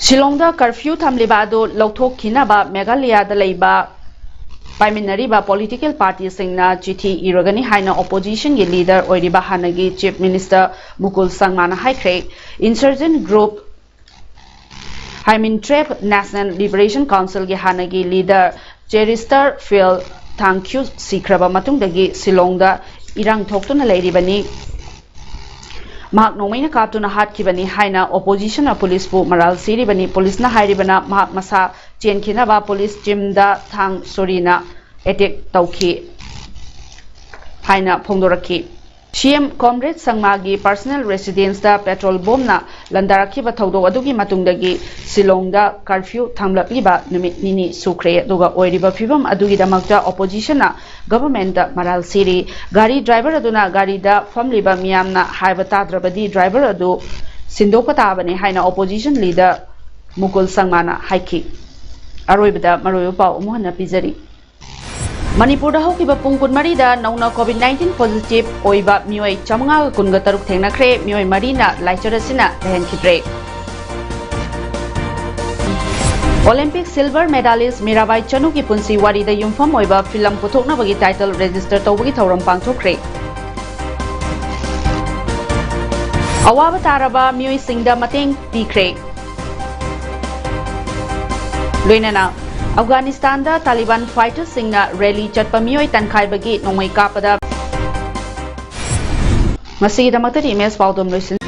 ꯁꯤꯂꯣꯡꯗ ꯀꯔꯐ꯭ꯌꯨ ꯊꯝꯂꯤꯕ ꯑꯗꯨ ꯂꯧꯊꯣꯛꯈꯤꯅꯕ ꯃꯦꯘꯥꯂꯌꯥꯗ ꯂꯩꯕ ꯄꯥꯏꯃꯤꯟꯅꯔꯤꯕ ꯄꯣꯂꯤꯇꯤꯀꯦꯜ ꯄꯥꯔꯇꯤꯁꯤꯡꯅ ꯆꯤꯊꯤ ꯏꯔꯒꯅꯤ ꯍꯥꯏꯅ ꯑꯣꯄꯣꯖꯤꯁꯟꯒꯤ ꯂꯤꯗꯔ ꯑꯣꯏꯔꯤꯕ ꯍꯥꯟꯅꯒꯤ ꯆꯤꯐ ꯃꯤꯅꯤꯁꯇꯔ ꯃꯨꯀꯨꯜ ꯁꯪꯃꯥꯅ ꯍꯥꯏꯈ꯭ꯔꯦ꯫ ꯏꯟꯁꯔꯖꯦꯟꯠ ꯒ꯭ꯔꯨꯞ ꯍꯥꯏꯃꯤꯟꯇ꯭ꯔꯦꯞ ꯅꯦꯁꯅꯦꯜ ꯂꯤꯕꯔꯦꯁꯟ ꯀꯥꯎꯟꯁꯤꯜꯒꯤ ꯍꯥꯟꯅꯒꯤ ꯂꯤꯗꯔ ꯆꯦꯔꯤꯁꯇꯔ ꯐꯤꯜ ꯊꯥꯡꯈ꯭ꯌꯨ ꯁꯤꯈ꯭ꯔꯕ ꯃꯇꯨꯡꯗꯒꯤ ꯁꯤꯂꯣꯡꯗ ꯏꯔꯥꯡ ꯊꯣꯛꯇꯨꯅ ꯂꯩꯔꯤꯕꯅꯤ꯫ ꯃꯍꯥꯛ ꯅꯣꯡꯃꯩꯅ ꯀꯥꯞꯇꯨꯅ ꯍꯥꯠꯈꯤꯕꯅꯤ ꯍꯥꯏꯅ ꯑꯣꯄꯣꯖꯤꯁꯟꯅ ꯄꯨꯂꯤꯁꯄꯨ ꯃꯔꯥꯜ ꯁꯤꯔꯤꯕꯅꯤ꯫ ꯄꯨꯂꯤꯁꯅ ꯍꯥꯏꯔꯤꯕꯅ ꯃꯍꯥꯛ ꯃꯁꯥ ꯆꯦꯟꯈꯤꯅꯕ ꯄꯨꯂꯤꯁ ꯆꯤꯝꯗ ꯊꯥꯡ ꯁꯣꯔꯤꯅ ꯑꯦꯇꯦꯛ ꯇꯧꯈꯤ ꯍꯥꯏꯅ ꯐꯣꯡꯗꯣꯔꯛꯈꯤ꯫ ꯁꯤ ꯑꯦꯝ ꯀꯣꯝꯔꯦꯗ ꯁꯪꯃꯥꯒꯤ ꯄꯔꯁꯅꯦꯜ ꯔꯦꯁꯤꯗꯦꯟꯁꯇ ꯄꯦꯇ꯭ꯔꯣꯜ ꯕꯣꯝꯅ ꯂꯟꯗꯥꯔꯛꯈꯤꯕ ꯊꯧꯗꯣꯛ ꯑꯗꯨꯒꯤ ꯃꯇꯨꯡꯗꯒꯤ ꯁꯤꯂꯣꯡꯗ ꯀꯔꯐ꯭ꯌꯨ ꯊꯝꯂꯛꯂꯤꯕ ꯅꯨꯃꯤꯠ ꯅꯤꯅꯤ ꯁꯨꯈ꯭ꯔꯦ꯫ ꯑꯗꯨꯒ ꯑꯣꯏꯔꯤꯕ ꯐꯤꯕꯝ ꯑꯗꯨꯒꯤꯗꯃꯛꯇ ꯑꯣꯄꯣꯖꯤꯁꯟꯅ ꯒꯚꯔꯟꯃꯦꯟꯠꯇ ꯃꯔꯥꯜ ꯁꯤꯔꯤ꯫ ꯒꯥꯔꯤ ꯗ꯭ꯔꯥꯏꯚꯔ ꯑꯗꯨꯅ ꯒꯥꯔꯤꯗ ꯐꯝꯂꯤꯕ ꯃꯤꯌꯥꯝꯅ ꯍꯥꯏꯕ ꯇꯥꯗ꯭ꯔꯕꯗꯤ ꯗ꯭ꯔꯥꯏꯚꯔ ꯑꯗꯨ ꯁꯤꯟꯗꯣꯛꯄ ꯇꯥꯕꯅꯤ ꯍꯥꯏꯅ ꯑꯣꯄꯣꯖꯤꯁꯟ ꯂꯤꯗꯔ ꯃꯨꯀꯨꯜ ꯁꯪꯃꯥꯅ ꯍꯥꯏꯈꯤ꯫ ꯑꯔꯣꯏꯕꯗ ꯃꯔꯨꯑꯣꯏꯕ ꯄꯥꯎ ꯑꯃꯨꯛ ꯍꯟꯅ ꯄꯤꯖꯔꯤ꯫ ꯃꯅꯤꯄꯨꯔꯗ ꯍꯧꯈꯤꯕ ꯄꯨꯡ ꯀꯨꯟꯃꯔꯤꯗ ꯅꯧꯅ COVID nineteen positive ꯑꯣꯏꯕ ꯃꯤꯑꯣꯏ ꯆꯥꯃꯉꯥꯒ ꯀꯨꯟꯒ ꯇꯔꯨꯛ ꯊꯦꯡꯅꯈ꯭ꯔꯦ꯫ ꯃꯤꯑꯣꯏ ꯃꯔꯤꯅ ꯂꯥꯏꯆꯠ ꯑꯁꯤꯅ ꯂꯩꯍꯟꯈꯤꯗ꯭ꯔꯦ꯫ Olympic silver medalist ꯃꯤꯔꯥꯕꯥꯏ ꯆꯅꯨꯒꯤ ꯄꯨꯟꯁꯤ ꯋꯥꯔꯤꯗ ꯌꯨꯝꯐꯝ ꯑꯣꯏꯕ ꯐꯤꯂꯝ ꯄꯨꯊꯣꯛꯅꯕꯒꯤ title register ꯇꯧꯕꯒꯤ ꯊꯧꯔꯝ ꯄꯥꯡꯊꯣꯛꯈ꯭ꯔꯦ꯫ ꯑꯋꯥꯕ ꯇꯥꯔꯕ ꯃꯤꯑꯣꯏꯁꯤꯡꯗ ꯃꯇꯦꯡ ꯄꯤꯈ꯭ꯔꯦ꯫ ꯂꯣꯏꯅꯅ ꯑꯐꯒꯥꯅꯤꯁꯇꯥꯟꯗ ꯇꯥꯂꯤꯕꯥꯟ fighterꯁꯤꯡꯅ rally ꯆꯠꯄ ꯃꯤꯑꯣꯏ ꯇꯟꯈꯥꯏꯕꯒꯤ ꯅꯣꯡꯃꯩ ꯀꯥꯞꯄꯗ꯫ ꯉꯁꯤꯒꯤꯗꯃꯛꯇꯗꯤ ꯏꯃꯦꯖ ꯄꯥꯎꯗꯝ ꯂꯣꯏꯁꯤꯟ